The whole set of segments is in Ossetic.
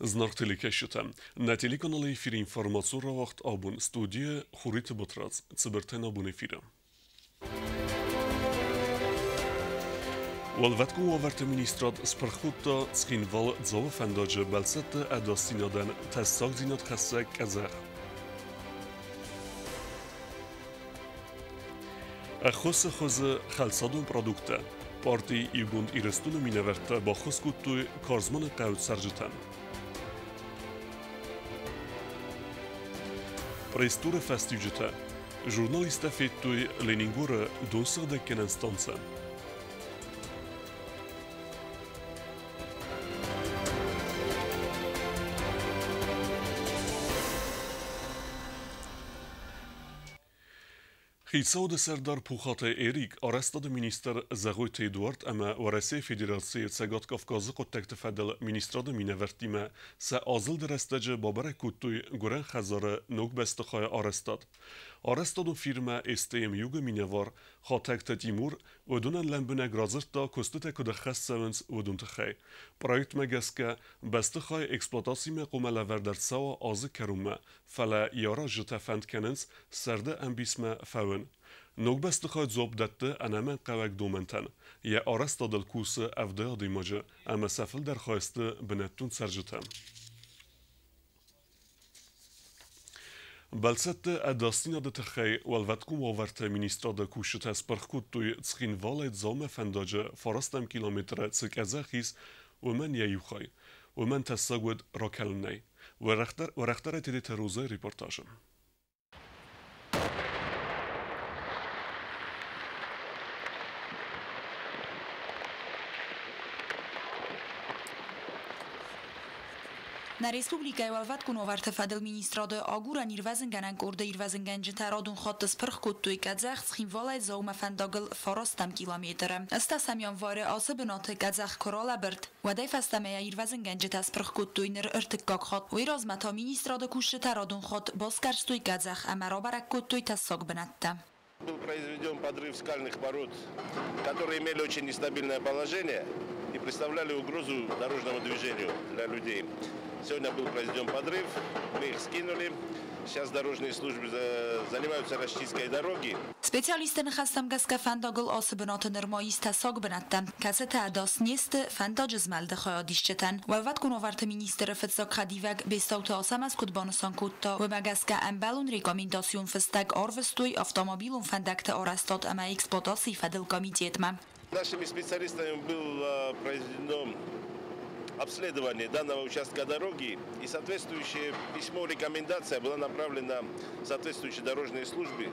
Зынаргъ телекӕсджытӕ, нӕ телеканалы эфиры информацион рауагъд абон студийы Хуриты Батрадз, цыбыртӕн абон эфиры. Уӕлвӕткон уавӕрты министрад спырх кодта Цхинвал-Дзауы фӕндаджы бӕлццӕтты ӕдасдзинадӕн тӕссагдзинад хӕссӕг къӕдзӕх. Ӕххуысы хуызы хӕлцадон продукттӕ парти Иугонд Ирыстон-ы минӕвӕрттӕ баххуыс кодтой Карзманы хъӕуы цӕрджытӕн. Пресс-туры фӕстиуджытӕ журналисттӕ федтой Ленингоры донсыгъдӕггӕнӕн станцӕ. Хицауады сӕрдар Пухаты Эрик, арӕзтады министр Зӕгъойты Эдуард ӕмӕ Уӕрӕсейы Федерацийы Цӕгат Кавказы хъуыддӕгты фӕдыл министрады минӕвӕрттимӕ сӕ азылды рӕстӕджы бабӕрӕг кодтой гуырӕн хӕдзары ног бӕстыхайы арӕзтад. Арӕзтадон фирмӕ СТМ Юг-ы минӕвар Хатӕгты Тимур уыдонӕн лӕмбынӕг радзырдта, куыстытӕ куыд ӕххӕст цӕуынц, уыдон тыххӕй. Проектмӕ гӕсгӕ, бӕстыхай эксплуатацимӕ хъуамӕ лӕвӕрд ӕрцӕуа азы кӕронмӕ, фӕлӕ йӕ аразджытӕ фӕнд кӕнынц сӕрды ӕмбисмӕ фӕуын. Ног бӕстыхай дзуапп дӕтты ӕнӕмӕнгхъӕуӕг домӕнтӕн. Йӕ арӕзтадыл кусы 70 адӕймаджы ӕмӕ сӕ фылдӕр хай сты бынӕттон цӕрджытӕ. Бӕлццӕтты ӕдасдзинады тыххӕй Уӕлвӕткон уавӕрты министрады кусджытӕ спырх кодтой Цхинвалӕй Дзаумӕ фӕндаджы фарӕстӕм километры цы къӕдзӕх ис, уымӕн йӕ иу хай. Уымӕн тӕссаг уыд ракӕлынӕй. Уӕрӕхдӕрӕй Тедеты Розайы репортажы. Нӕ республикӕйы Уӕлвӕткон уавӕрты фӕдыл министрады агурӕн-ирвӕзынгӕнӕн къорды ирвӕзынгӕнджытӕ радон хатт спырх кодтой къӕдзӕх Цхинвалӕй Дзаумӕ фӕндагыл фарӕстӕм километры. Ӕстӕсӕм январы ацы бынаты къӕдзӕх куы ралӕбырд, уӕдӕй фӕстӕмӕ йӕ ирвӕзынгӕнджытӕ спырх кодтой ныр ӕртыккаг хатт. Уый размӕ та министрады кусджытӕ радон хатт басгӕрстой къӕдзӕх ӕмӕ рабӕрӕг кодтой тӕссаг бынӕттӕ. Был произведен подрыв скальных пород, которые имели очень нестабильное положение и представляли угрозу дорожному движению для людей. Сегодня был произведен подрыв, мы их скинули. Сейчас дорожные службы занимаются расчисткой дороги. Специалистты ныхӕстӕм гӕсгӕ фӕндагыл ацы бынаты нырма ис тӕссаг бынӕттӕ, кӕцытӕ ӕдас не сты фӕндаджы змӕлды хайадисджытӕн. Уӕлвӕткон уавӕрты министры фыццаг хӕдивӕг Бестауты Ацӕмӕз куыд банысан кодта, уымӕ гӕсгӕ ӕмбӕлон рекомендацион фыстӕг арвыстой автомобилон фӕндӕгты арӕзтад ӕмӕ эксплуатацийы фӕдыл комитетмӕ. Нашими специалистами было произведено обследование данного участка дороги, и соответствующее письмо, рекомендация была направлена в соответствующие дорожные службы,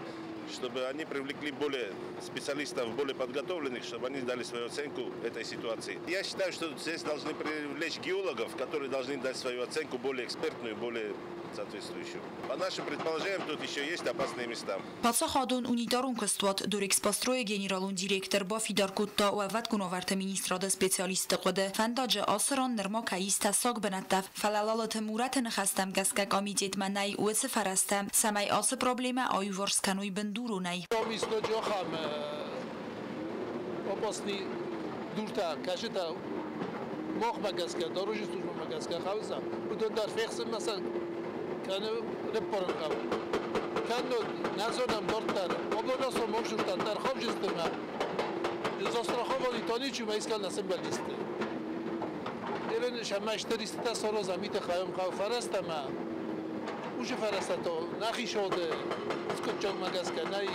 чтобы они привлекли более специалистов, более подготовленных, чтобы они дали свою оценку этой ситуации. Я считаю, что здесь должны привлечь геологов, которые должны дать свою оценку более экспертную, более соответствующую. По нашим предположениям, тут еще есть опасные места. Паддзахадон унитарон куыстуат Дорэкспострой-ы генералон директор бафидар кодта Уӕлвӕткон уавӕрты министрады специалистты хъуыды. Фӕндаджы ацы ран нырма кӕй ис тӕссаг бынӕттӕ, фӕлӕ Лалыты Мураты ныхӕстӕм гӕсгӕ комитетмӕ нӕй уыцы фӕрӕзтӕ, цӕмӕй ацы проблемӕ аиуварс кӕной бындуронӕй. Ноджы ахӕм опасный дуртӕ, кӕцытӕ махмӕ гӕсгӕ, дорожный службӕмӕ гӕсгӕ хъӕуынц, уыдон дӕр фехсынмӕ сӕ кӕны ныппарын хъӕуы. Кӕннод нӕ зонӕм дарддӕр, областной маршруттӕ дӕр хъавджысты мӕ застраховали то ничего, искал на символисты. Even шамаштеристта сороза мите хаем хав фарастама. Уже фараста то нахишоде скотчогмӕ гӕсгӕ нӕй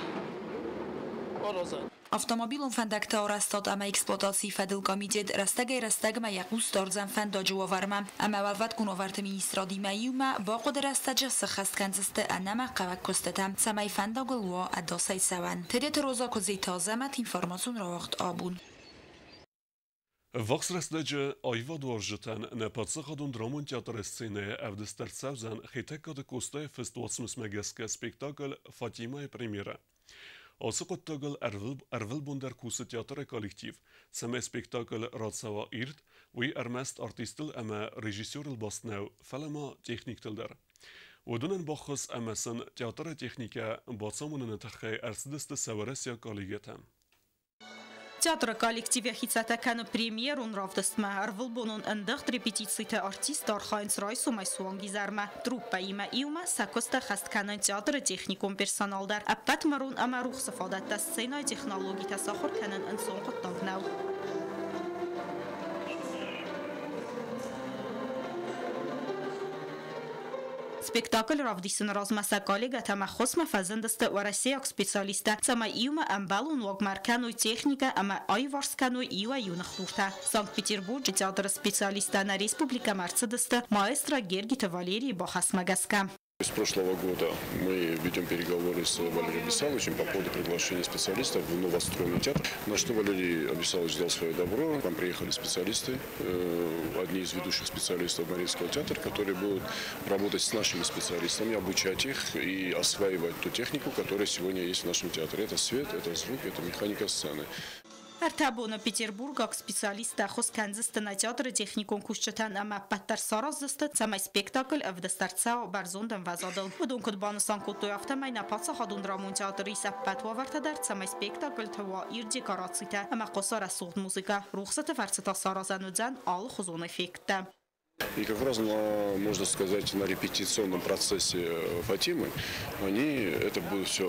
ороза. Автомобилон фӕндӕгты арӕзтад ӕмӕ эксплуатацийы фӕдыл комитет рӕстӕгӕй-рӕстӕгмӕ йӕ хъус дардзӕн фӕндаджы уавӕрмӕ ӕмӕ Уӕлвӕткон уавӕрты министрадимӕ иумӕ бахъуыды рӕстӕджы сыххӕст кӕндзысты ӕнӕмӕнгхъӕуӕг куыстытӕ, цӕмӕй фӕндагыл уа ӕдасӕй цӕуӕн. Тедеты Роза, Куыдзиты Азӕмӕт, информацион рауагъд Абон. Ӕввахс рӕстӕджы аивадуарзджытӕн нӕ паддзахадон драмон театры сценӕйы ӕвдыст ӕрцӕудзӕн Хетӕгкаты Къостайы фыст уацмысмӕ гӕсгӕ спектакль «Фатимӕ-йы премьерӕ». Ацы хъуыддагыл ӕрвылбон дӕр кусы театры коллектив, цӕмӕй спектакль рацӕуа ирд, уый ӕрмӕст артисттыл ӕмӕ режиссерыл баст нӕу, фӕлӕ ма техниктыл дӕр. Уыдонӕн баххуыс ӕмӕ сын театры техникӕ бацамоныны тыххӕй ӕрцыдысты сӕ уӕрӕсейаг коллегӕтӕ. Театры коллектив йӕхи цӕттӕ кӕны премьерон равдыстмӕ. Ӕрвылбонон ӕндыгъд репетициты артисттӕ архайынц райсомӕй суанг изӕрмӕ. Труппӕимӕ иумӕ сӕ куыст ӕххӕст кӕны театры техникон персонал дӕр. Ӕппӕт мырон ӕмӕ рухсы фадӕттӕ, сценӕйы технологитӕ сахуыр кӕнын ӕнцон хъуыддаг нӕу. Спектакль равдисыны размӕ сӕ коллегӕтӕм ӕххуысмӕ фӕзындысты уӕрӕсейаг специалисттӕ, цӕмӕй иумӕ ӕмбӕлон уагмӕ ӕркӕной техникӕ ӕмӕ аиуварс кӕной иуӕй-иу ныхдуртӕ. Санкт-Петербурджы театры специалисттӕ нӕ республикӕмӕ ӕрцыдысты маэстро Гергиты Валерийы бахӕсмӕ гӕсгӕ. С прошлого года мы ведем переговоры с Валерием Абисаловичем по поводу приглашения специалистов в новостроенный театр. На что Валерий Абисалович дал свое добро. Там приехали специалисты, одни из ведущих специалистов Мариинского театра, которые будут работать с нашими специалистами, обучать их и осваивать ту технику, которая сегодня есть в нашем театре. Это свет, это звук, это механика сцены. Ӕртӕ боны петербургаг специалисттӕ ӕххуыс кӕндзысты нӕ театры техникон кусджытӕн ӕмӕ ӕппӕт дӕр сараздзысты, цӕмӕй спектакль ӕвдыст ӕрцӕуа бӕрзонд ӕмвӕзадыл. Уыдон куыд банысан кодтой, афтӕмӕй нӕ паддзахадон драмон театры ис ӕппӕт уавӕртӕ дӕр, цӕмӕй спектакльты уа ирд декорацитӕ ӕмӕ хъуыса рӕсугъд музыкӕ. Рухсыты фӕрцы та саразӕн уыдзӕн алыхуызон эффекттӕ. И как раз, на, можно сказать, на репетиционном процессе Фатимы они это будут все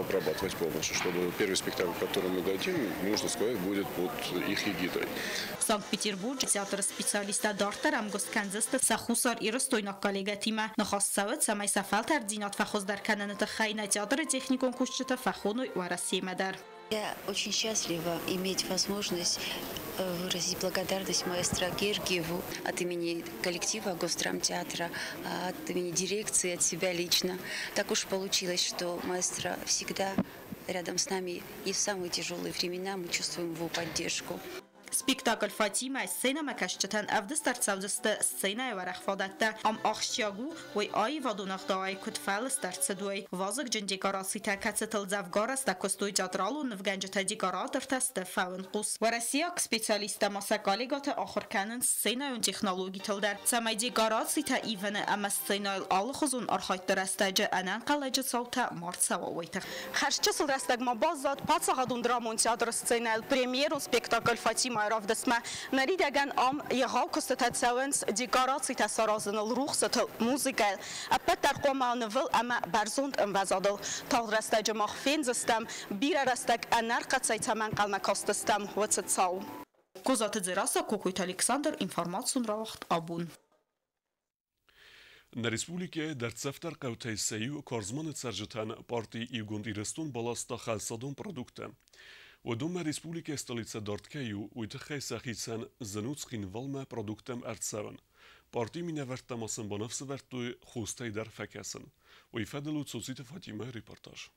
обрабатывать полностью, чтобы первый спектакль, который мы дадим, можно сказать, будет под их эгидой. Санкт-Петербурджы театры специалисттӕ дарддӕр ӕмгуыст кӕндзысты сӕ хуссарирыстойнаг коллегӕтимӕ. Ныхас цӕуы, цӕмӕй сӕ фӕлтӕрддзинад фӕхуыздӕр кӕныны тыххӕй нӕ театры техникон кусджыты фӕхоной Уӕрӕсемӕ дӕр. Я очень счастлива иметь возможность выразить благодарность маэстро Гергиеву от имени коллектива Госдрамтеатра, от имени дирекции, от себя лично. Так уж получилось, что маэстро всегда рядом с нами, и в самые тяжелые времена мы чувствуем его поддержку. Спектакль Фатимӕ сценӕмӕкӕсджытӕн ӕвдыст ӕрцӕудзысты сценӕйы уӕрӕх фадӕттӕ. Ам ахсджиаг у, уый аивадон ӕгъдауӕй куыд фӕлыст ӕрцыд, уый. Вазыгджын декорацитӕ, кӕцытыл дзӕвгар азтӕ куыстой театралон нывгӕнджытӕ, декоратортӕ сты фӕуынхъус. Уӕрӕсейаг специалисттӕ ма сӕ коллегӕты ахуыр кӕнынц сценӕйон технологитыл дӕр, цӕмӕй декорацитӕ ивыны ӕмӕ сценӕйыл алыхуызон архайдты рӕстӕджы ӕнӕнхъӕлӕджы цаутӕ ма рцӕуа, уый тыххӕй. Хӕрзчысыл рӕстӕг ма баззад паддзахадон драмон театры сценӕйыл премьерон спектакль Фатимӕйы равдыстмӕ. Ныридӕгӕн ам егъау куыстытӕ цӕуынц декорацитӕ саразыныл, рухсытыл, музыкӕйыл. Ӕппӕт дӕр хъуамӕ нывыл ӕмӕ бӕрзонд ӕмвӕзадыл. Тагъд рӕстӕджы мах фендзыстӕм, бирӕ рӕстӕг ӕнӕрхъӕцӕй цӕмӕ ӕнхъӕлмӕ кастыстӕм, уыцы цау. Козаты Дзерассӕ, Кокойты Александр, информацион рауагъд Абон. Нӕ республикӕйы дӕрддзӕфдӕр хъӕутӕй сӕ иу Карзманы цӕрджытӕн парти Иугонд Ирыстон баласта хӕлцадон продукттӕ. Уыдонмӕ республикӕйы столицӕ дард кӕй у, уый тыххӕй сӕхицӕн зын у Цхинвалмӕ продукттӕм ӕрцӕуын. Партийы минӕвӕрттӕ ма сын баныфсӕвӕрдтой хостӕй дӕр фӕкӕсын. Уый фӕдыл у Цоциты Фатимӕйы репортаж.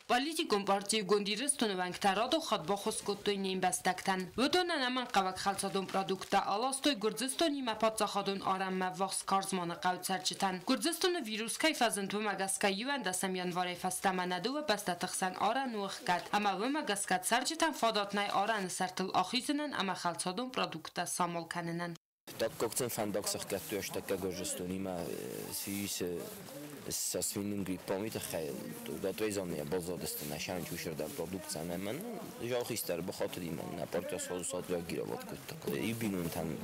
Политикон парти Иугонд Ирыстоны уӕнгтӕ радон хатт баххуыс кодтой не мбӕстӕгтӕн. Уыдонӕн ӕнӕмӕнгхъӕуӕг хӕлцадон продукттӕ аластой Гуырдзыстонимӕ паддзахадон арӕнмӕ ввахс Карзманы хъӕуы цӕрджытӕн. Гуырдзыстоны вирус кӕй фӕзынд, уымӕ гӕсгӕ 11 январӕй фӕстӕмӕ нӕ дыууӕ бӕстӕты хсӕн арӕн у ӕхгӕд, ӕмӕ уымӕ гӕсгӕ цӕрджытӕн фадат нӕй арӕны сӕртыл ахизынӕн ӕмӕ хӕлцадон продукттӕ самал кӕнынӕн. Даккаг фӕндаг сӕхгӕдтой ӕстӕккӕ Гуырдзыстонимӕ свисы со свиным гриппом и тыххӕй датвейзонны баззадысты нӕ сӕнчусырдӕм продукция ӕмӕ жахистер бахатыди нӕ партия садрагировать кодта. И бинонтӕн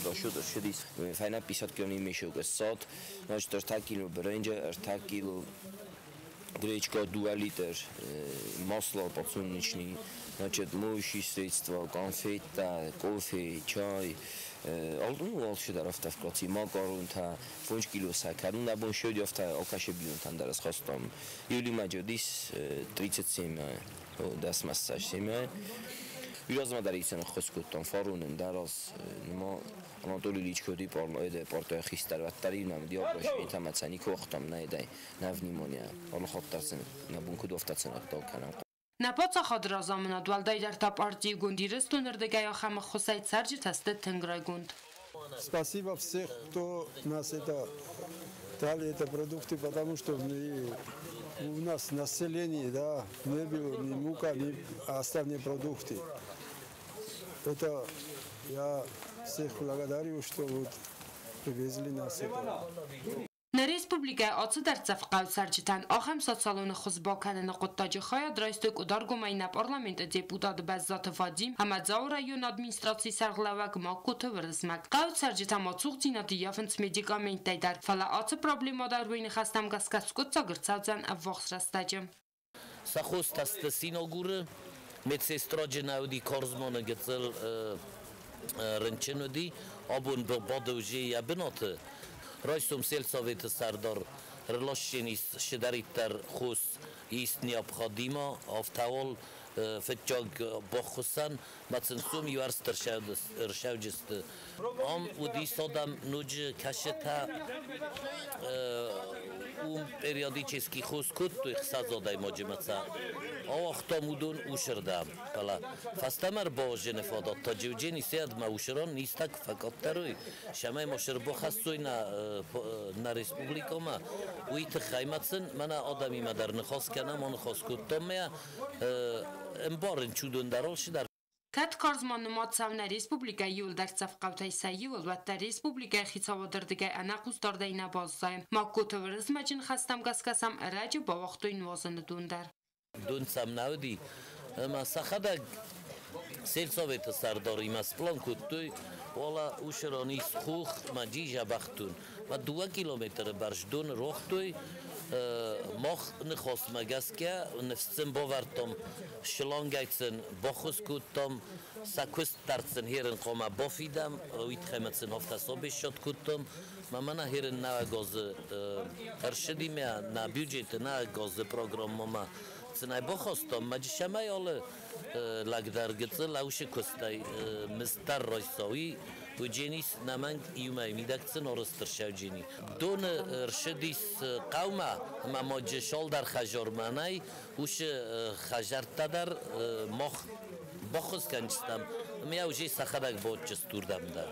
расширить фӕйнӕ 50 кило мешок ссад, значит, 3 кило брынджа, 3 кило гречка, 2 литр масла подсолнечный, значит, моющие средства, конфета, кофе, чай, ну, алчидӕр афтӕ вкратце, макаронтӕ, 5 кило сахар, ну, на бон шоди афтӕ алкӕцы бинонтӕн дӕр ӕрхастам. Июли мӕ 37 дӕс месяца семья. Уразмӕ дӕр ицӕн ӕххуыс кодтам фаронӕн дӕр аз ма Анатолий Ильич Ходи партия хистӕр вӕддӕр диабраш итамӕ никохтам нӕ дай на внимание. Алыхатт дӕр нӕ бон куыд афтӕ ӕгъдау кӕнӕм. Нӕ паддзахады разамынад, уӕлдайдӕр та парти Иугонд Ирыстоны рдыгӕй ахӕм ӕххуысӕй цӕрджытӕ сты тынг райгонд. Спасибо всех, кто нас это дали это продукты, потому что мы, у нас население, да, не было ни мука, ни остальные продукты. Это я всех благодарю, что вот привезли нас это. Нӕ Республикӕйы ацы дӕрддзӕф хъӕуы цӕрджытӕн ахӕм социалон ӕххуыс бакӕныны хъуыддаджы хайад райстой Къуыдаргомӕй нӕ парламенты депутат Бӕззаты Вадим ӕмӕ Дзауы районы администрацийы сӕргълӕууӕг Магкоты Уырызмӕг. Хъӕуы цӕрджытӕ ма цухдзинад ӕййафынц медикаменттӕй дӕр, фӕлӕ ацы проблемӕ дӕр уый ныхӕстӕм гӕсгӕ скъуыддзаг ӕрцӕудзӕн ӕввахс рӕстӕджы. Сӕ хостӕсты Синогуры медсестраджы нӕ уыди Карзманы гыццыл рынчын уыди, абон бадӕуджы йӕ бынаты. Райсом сельсоветы сӕрдар рыласдженис чидӕриддӕр хос есть необходимо, афтӕуал фыццаг баххуысӕн ма сын сом иуӕрст ӕрсӕуджысты. Ам уыдис адӕм ноджы кӕсытӕ уым периодически хос кодтой 60 адӕймаджы мӕ ауагътам уыдон усырдӕм. Фӕлӕ фӕстӕмӕ ӕрбауазыны фадат та Джеуджени сӕдмӕ усыран низтӕ куы фӕкъаддӕр уой, цӕмӕй ма сӕрбахӕссой нӕ республикӕмӕ, уый тыххӕй ма сын мӕнӕ адӕмимӕ дӕр ныхас кӕнӕм, аныхас кодтам мӕ ӕмбарын чудон дӕр алчидӕр. Кӕд карзман нымад цӕуы нӕ республикӕйы иуыл дӕрддзӕф хъӕутӕй сӕ иуыл, уӕддӕр республикӕйы хицауады рдыгӕй ӕнӕхъусдардӕй нӕ баззайы. Магкоты Уырызмӕджы ныхӕстӕм гӕсгӕ сӕм ӕрӕджы бауагътой нуазыны дон дӕр. Дон сӕм нӕ уыди, ӕмӕ сӕхӕдӕг сельсоветы сӕрдаримӕ сплан кодтой, уӕлӕ усыран ис хох мӕ джиза бӕхдон. Мӕ 2 километры бӕрц дон рохтой, мах ныхасмӕ гӕсгӕ ныфс сын бавӕрдтам, шлангӕй сын баххуыс кодтам, сӕ куыст дӕр сын херын хъуамӕ бафидӕм, уый тыххӕй ма сын афтӕ собесчет кодтам. Мӕ мӕнӕ херын нӕуӕг азы ӕрсыди мӕ нӕ бюджеты нӕуӕг азы программӕмӕ сын ӕй бахастам, мӕ цӕмӕй алы лӕг дӕр гыццыл ӕусы куыстӕй мызд дӕр райса, уый уыдженис нӕмӕнг иумӕ мидӕг сын арӕзт ӕрцӕуджени. Доны ӕрсыдис хъӕумӕ ӕмӕ ма цалдӕр хӕдзармӕ нӕй, уыцы хӕдзӕрттӕ дӕр мах баххуыс кӕнджыстӕм, ӕмӕ уже сӕхӕдӕг бадджысты уырдӕм дӕр.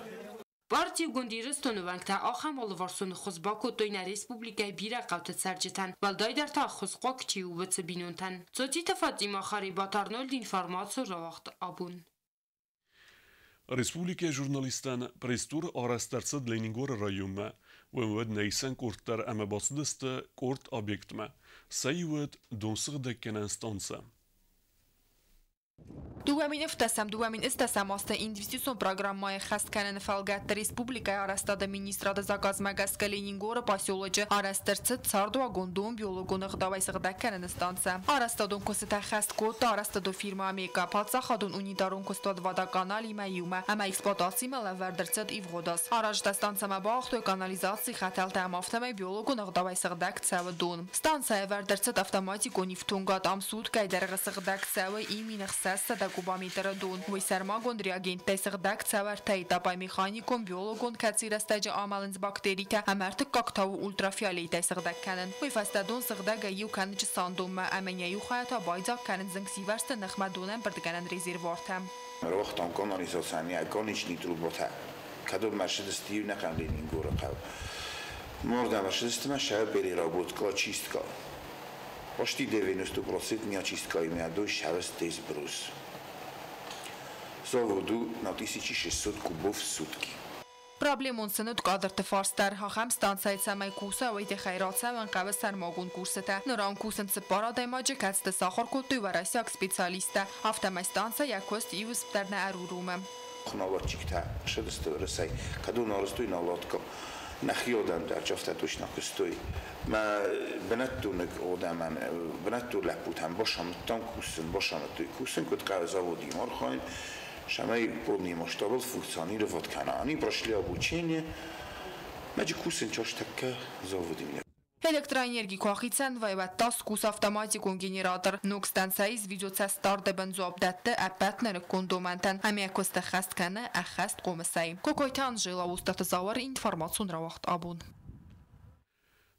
Парти Иугонд Ирыстоны уӕнгтӕ ахӕм алыварсон ӕххуыс бакодтой нӕ республикӕйы бирӕ хъӕуты цӕрджытӕн, уӕлдайдӕр та ӕххуысхъуаг чи у, уыцы бинонтӕн. Цоциты Фатимӕ, Харебаты Арнольд, информацион рауагъд «Абон». Республикӕйы журналисттӕн пресс-тур арӕзт ӕрцыд Ленингоры районмӕ. Уым уыд нӕ исӕн къорд дӕр ӕмӕ бацыдысты къорд объектмӕ. Сӕ иу уыд донсыгъдӕггӕнӕн станцӕ. 2017-2010 азты инвестицион программӕйы ӕххӕст кӕныны фӕлгӕтты республикӕйы арӕзтады министрады заказмӕ гӕсгӕ Ленингоры поселочы арӕзт ӕрцыд цардуагон дон биологон ӕгъдауӕй сыгъдӕг кӕныны станцӕ. Арӕзтадон куыстытӕ ӕххӕст кодта арӕзтадон фирмӕ «Амека» паддзахадон унитарон куыстуат «Водоканал»-имӕ иумӕ ӕмӕ эксплуатацимӕ лӕвӕрд ӕрцыд ивгъуыд аз. Аразджытӕ станцӕмӕ бауагътой канализацийы хӕтӕлтӕ ӕмӕ афтӕмӕй биологон ӕгъдауӕй сыгъдӕг цӕуы дон. Станцӕйы ӕвӕрд ӕрцыд автоматикон ифтонгад, ам суткӕйы дӕргъы сыгъдӕг цӕуы 1600 кубометры дон. Уый сӕрмагонд реагенттӕй сыгъдӕг цӕуы ӕртӕ этапӕй: механикон, биологон, кӕцыйы рӕстӕджы амӕлынц бактеритӕ, ӕмӕ ӕртыккаг та у ультрафиолетӕй сыгъдӕг кӕнын. Уый фӕстӕ дон сыгъдӕгӕй иу кӕны Чысандонмӕ ӕмӕ йӕ иу хайӕ та байдзаг кӕнын зынгсивӕрзты ныхмӕ донӕмбырдгӕнӕн резервуартӕ. Рохтам канализациями конечный трубатӕ, кӕдон ӕрцыдысты иу нӕхъӕн Ленингоры хъӕу. Мордӕм ӕрцыдысты ма сӕ переработка, чистка. Почти 90% меня чистка имя до здесь брус. Заводу на 1600 кубов в сутки. Проблемон сын уыд кадрты фарст дӕр. Ахӕм станцӕйы цӕмӕй куса, уый тыххӕй рацӕуӕн хъӕуы сӕрмагонд курсытӕ. Ныр ам кусынц 4 адӕймаджы, кӕцыты сахуыр кодтой уӕрӕсейаг специалисттӕ. Афтӕмӕй станцӕ йӕ куыст иу уысм дӕр нӕ ӕруромы. Наладчиктӕ ссыдысты Уырысӕй, кӕдон арӕзтой наладка. Нӕхи адӕм дӕр афтӕ точно куыстой. Мӕ бынӕттон адӕмӕн, бынӕттон лӕппутӕн бацамыдтам кусын, бацамыдтой кусын, куыд хъӕуы заводимӕ архайын, цӕмӕй полный масштабыл функционировать кӕна. Они прошли обучение, мӕ кусын частӕккӕ заводимӕ. Электроэнерги куы ахицӕн вӕййы, уӕд та скусы автоматикон генератор. Ног станцӕйы видеоцӕстдарды бын дзуапп дӕтты ӕппӕт нырыккон домӕнтӕн ӕмӕ йӕ куыст ӕххӕст кӕны ӕххӕст хъомысӕй. Кокойты Анжела, Устаты Зауыр, информацион рауагъд «Абон».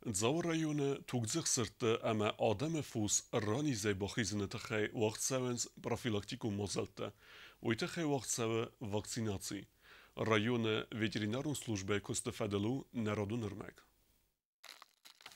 Дзауы районы тугдзых сырдты ӕмӕ адӕмы фос ранизӕй бахизыны тыххӕй уагъд цӕуынц профилактикон мадзӕлттӕ. Уый тыххӕй уагъд цӕуы вакцинаци. Районы ветеринарон службӕйы куысты фӕдыл у нӕ радон ӕрмӕг.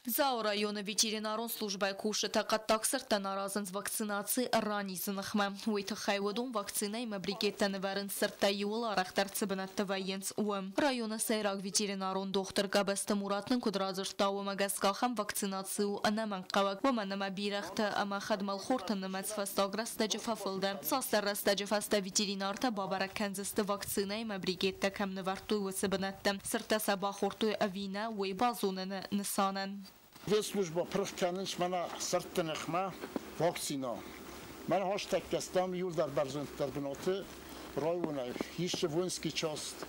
Дзауы районы ветеринарон службӕйы кусджытӕ хъӕддаг сырдтӕн аразынц вакцинаци ранизы ныхмӕ. Уый тыххӕй уыдон вакцинӕимӕ брикеттӕ нывӕрынц сырдтӕ иууыл арӕхдӕр цы бынӕтты вӕййынц, уым. Районы сӕйраг ветеринарон дохтыр Гӕбӕсты Мурат нын куыд радзырдта, уымӕ гӕсгӕ ахӕм вакцинаци у ӕнӕмӕнгхъӕуӕг, уымӕн ӕмӕ бирӕгъты ӕмӕ хӕдмӕлхорты нымӕц фӕстаг рӕстӕджы фӕфылдӕр. Цасдӕр рӕстӕджы фӕстӕ ветеринартӕ бабӕрӕг кӕндзысты вакцинӕимӕ брикеттӕ кӕм нывӕрдтой, уыцы бынӕттӕ. Сырдтӕ сӕ бахордтой ӕви нӕ, уый базоныны нысанӕн. Ветслужба пырх кӕнынц мӕнӕ сырдты ныхмӕ вакцина. Мӕнӕ хӕстӕггӕ стӕм иуылдӕр бӕрзонддӕр бынаты районӕй. Ис воинский часть.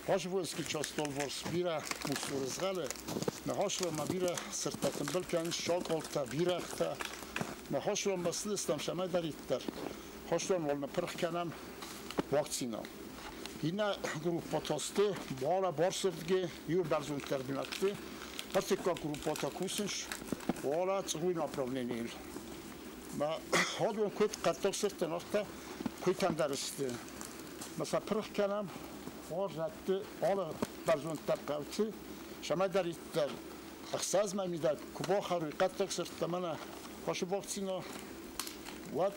Хъазы воинский часть алыварс бирӕ мусор згъӕлы. Нӕ хӕслонмӕ бирӕ сырдтӕ тымбыл кӕнынц, шакалтӕ, бирӕгътӕ. Нӕ хӕслонмӕ сылыстӕм цӕмӕйдӕриддӕр. Хӕслон уал ныппырх кӕнӕм вакцина. Иннӕ группӕтӕ сты Бала барсырдге, иу бӕрзонддӕр бынӕтты. Ӕртыккаг группӕтӕ кусынц Уала Църуй направленийыл. Мӕ адон куыд хъӕддаг сырдтӕн, афтӕ куыйтӕн дӕр сты. Мӕ сӕ пырх кӕнӕм хорзӕтты алы бӕрзонддӕр хъӕуты, цӕмӕйдӕриддӕр ӕхсӕзмӕ мидӕг куы бахӕрой хъӕддаг сырдтӕ мӕнӕ хосы вакцина, уӕд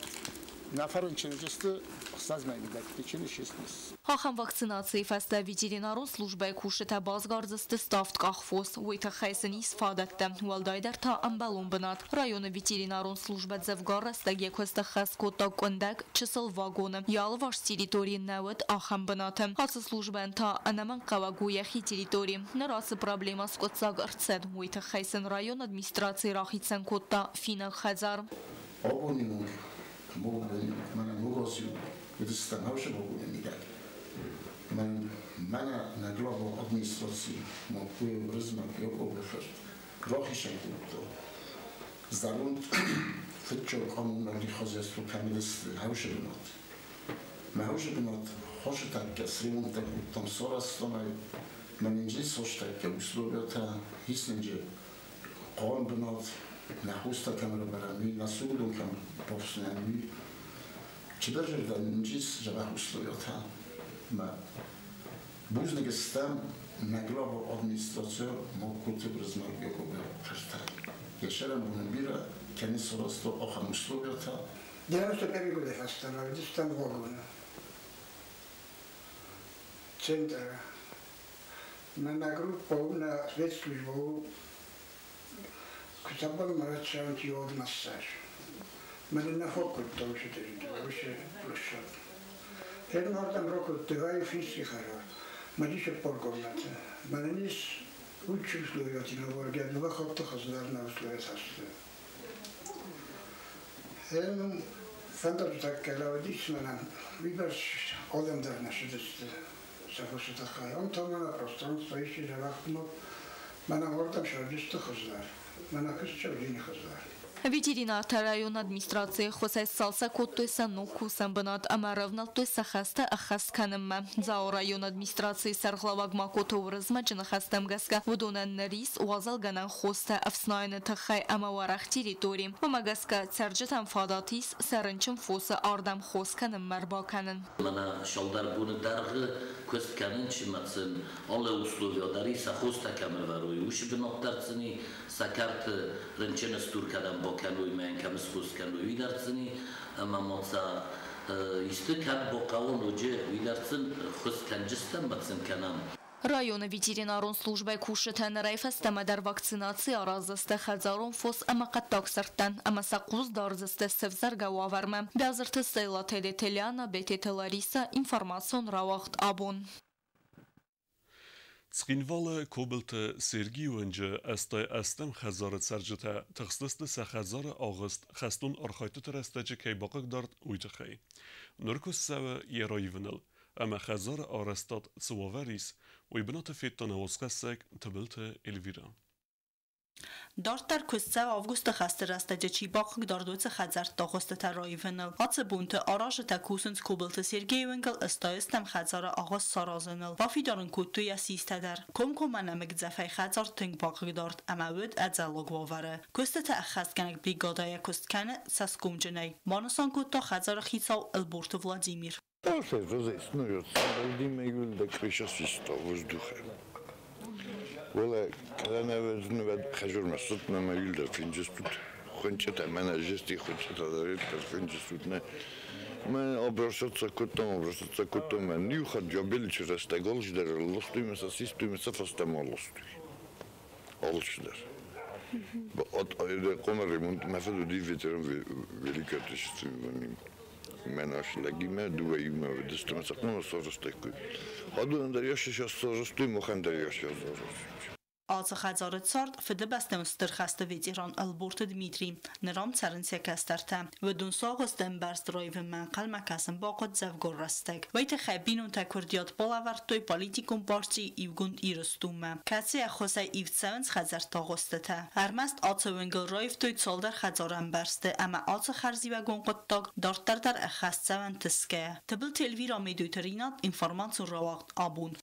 нӕ фӕрынчын уыдзысты ӕхсӕзмӕ мидӕг в течение 6 месяцев. Ахӕм вакцинацийы фӕстӕ ветеринарон службӕйы кусджытӕ басгардзысты ставдкъах фос. Уый тыххӕй сын ис фадӕттӕ, уӕлдайдӕр та ӕмбӕлон бынат. Районы ветеринарон службӕ дзӕвгар рӕстӕг йӕ куыст ӕххӕст кодта къуындӕг чысыл вагоны. Йӕ алыварс территори нӕ уыд ахӕм бынаты. Ацы службӕйӕн та ӕнӕмӕнгхъӕуӕг у йӕхи территори. Ныр ацы проблемӕ скъуыддзаг ӕрцыд. Уый тыххӕй сын районы администраци рахицӕн кодта финаг хӕдзар. Абоны онг мӕнӕ ног аз-иу уыдыстӕм хӕусы вагоны мидӕг. Мӕнӕ нӕ глава администраци Мокуйы Уырызмӕг Якобы фырт рахицӕн кодта. Зӕронд фыццаг коммунальный хозяйство кӕм уыдысты хӕусы бынат. Мӕ хӕусы бынат хосы тӕккӕ сремонттӕ кодтам, сарӕзтам ӕй. Мӕ нинджы состӕккӕ условиятӕ, ис нинджы хъарм бынат, нӕ хостӕ кӕм ӕрӕвӕрӕм, уый, нӕ сугдон кӕм бафснайӕм, уый. Чидӕр зӕрдӕ нинджы дзӕбӕх условиятӕ. Мӕ бузныг стӕм нӕ глава администрацийӕ Магкоты Уырызмӕг Якобы фыртӕн. Йӕ сӕрӕнбоны бирӕ кӕны сарӕзта ахӕм условиятӕ. 91 годы фӕстӕмӕ уыдыстӕм вагоны центры. Мӕ группа у нӕ спецслужба у куы марат йод массаж. Мӕ нӕ фӕкодта уыцы уыцы площадь. Хернардам ракодта финский хазар. Мӕ дисы полкомнаты. Мӕ ис лучшие условия на два хатта хаздар на условия састы. Хернум фӕндӕртаккӕ лауадис мӕнӕн виберс одем дӕр нӕ сыдысты. Сӕ фосы тыххӕй. Он там мӕнӕ пространство ис зӕвӕхтмӕ. Мӕнӕ уордӕм сӕрдысты хыздар. Мӕнӕ куыст хыздар. Ветеринартӕ районы администрацийы ӕххуысӕй сцалцӕг кодтой сӕ ног кусӕн бынат ӕмӕ рӕвнӕлдтой сӕ хӕстӕ ӕххӕст кӕнынмӕ. Дзауы районы администрацийы сӕргълӕууӕг Макоты Уырызмӕджы ныхӕстӕм гӕсгӕ уыдонӕн ныр ис уазалгӕнӕн хостӕ ӕфснайыны тыххӕй ӕмӕ уӕрӕх территори. Уымӕ гӕсгӕ цӕрджытӕн фадат ис сӕ рынчын фосы ардӕм хос кӕнынмӕ ӕрбакӕнын. Мӕнӕ цалдӕр боны дӕргъы куыст кӕнын чымӕцын алы условия дӕр ис, сӕ хостӕ кӕм ӕвӕрой, уыцы бынат дӕр сын и, сӕ кӕрты рынчыны стур кӕдӕм бакӕной, мӕн кӕм схос кӕной, уый дӕр сын и, ӕмӕ ма сӕ исты кӕд бахъӕуа ноджы, уый дӕр сын хос кӕнджыстӕм ма сын кӕнӕм. Районы ветеринарон службӕйы кусджытӕ нырӕй фӕстӕмӕ дӕр вакцинаци араздзысты хӕдзарон фос ӕмӕ хъӕддаг сырдтӕн ӕмӕ сӕ хъус дардзысты сӕвзӕргӕ уавӕрмӕ. Бязырты Стелла, Телетеляна, Бететы Лариса, информацион рауагъд «Абон». Цхинвалы Кобылты Сергийы уынджы 88-ӕм хӕдзары цӕрджытӕ тыхстысты сӕ хӕдзары агъуыст хӕстон архайдтыты рӕстӕджы кӕй бахъыгдард, уый тыххӕй. Ныр куыст цӕуы йӕ раивыныл, ӕмӕ хӕдзары арӕзтад цы уавӕр ис, уый бынаты федта нӕ уацхӕссӕг Тыбылты Эльвирӕ. Дарддӕр куыст цӕуы августы хӕсты рӕстӕджы чи бахъыгдард, уыцы хӕдзӕртты агъуыстытӕ раивыныл. Ацы бонты аразджытӕ кусынц Кобылты Сергейы уынгыл 88-ӕм хӕдзары агъуыст саразыныл. Бафидар ын кодтой йӕ систӕ дӕр. Комкоммӕ нӕмыгдзӕфӕй хӕдзар тынг бахъыгдард ӕмӕ уыд ӕдзӕллаг уавӕры. Куыстытӕ ӕххӕстгӕнӕг бригадӕ йӕ куыст кӕны цӕсгомджынӕй. Банысан кодта хӕдзары хицау Ӕлборты Владимир. Это, ну, я, да крыша свистала в воздухе. Уола когда хажур масут на маюлда финджестут хунчета мена жести хунчета дарит финджестут не Мен обращаться к тому, обращаться к тому, нюхат жабил через теголждер, лостуймеса систуймеса фастема лостуй. Олждер. От комер мефеду дивитером великотешествованием. Менаш легиме дуэйме дистемеса кно соростекуй. Хадун дар яши соростуй мохан дар яши соростуй. Ацы хӕдзары цард Фыдыбӕстӕйон Стыр хӕсты ветеран Ӕлборты Дмитрий. Ныр ам цӕрынц йӕ кӕстӕртӕ. Уыдон сӕ агъуысты ӕмбӕрзт раивынмӕ ӕнхъӕлмӕ кӕсын бахъуыд дзӕвгар рӕстӕг. Уый тыххӕй бинонтӕ куырдиат балӕвӕрдтой политикон парти Иугонд Ирыстонмӕ, кӕцыйы ӕххуысӕй ивд цӕуынц хӕдзӕртты агъуыстытӕ. Ӕрмӕст ацы уынгыл раивтой цалдӕр хӕдзары ӕмбӕрзты ӕмӕ ацы хӕрзиуӕгон хъуыддаг дарддӕр дӕр ӕххӕст цӕуы ӕнтысгӕйӕ. Тыбылты Эльвира, Медойты Ринат, информацион рауагъд Абон.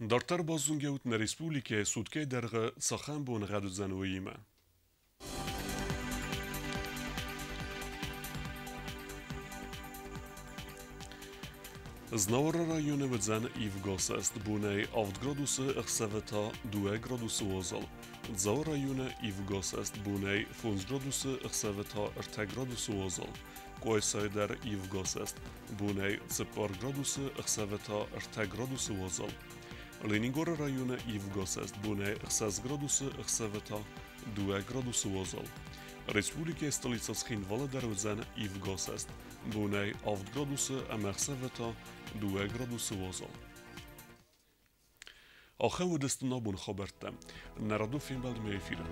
Дарддӕр базонгӕут нӕ республикӕйы суткӕйы дӕргъы цахӕм боныгъӕд уыдзӕн, уыимӕ. Знауыры районы уыдзӕн ивгӕсӕст бонӕй 7 градусы, ӕхсӕвы та 2 градусы уазал. Дзауы районы ивгӕсӕст бонӕй 5 градусы, ӕхсӕвы та 3 градусы уазал. Къуайсайы дӕр ивгӕсӕст бонӕй 4 градусы, ӕхсӕвы та 3 градусы уазал. Ленингоры районы ивгӕсӕст бонӕй 6 градусы, ӕхсӕвы та 2 градусы уазал. Республикӕйы столицӕ Цхинвалы дӕр уыдзӕн ивгӕсӕст бонӕй 7 градусы ӕмӕ ӕхсӕвы та 2 градусы уазал. Ахӕм уыдысты нӕ абоны хабӕрттӕ. Нӕ радон фембӕлдмӕ эфиры.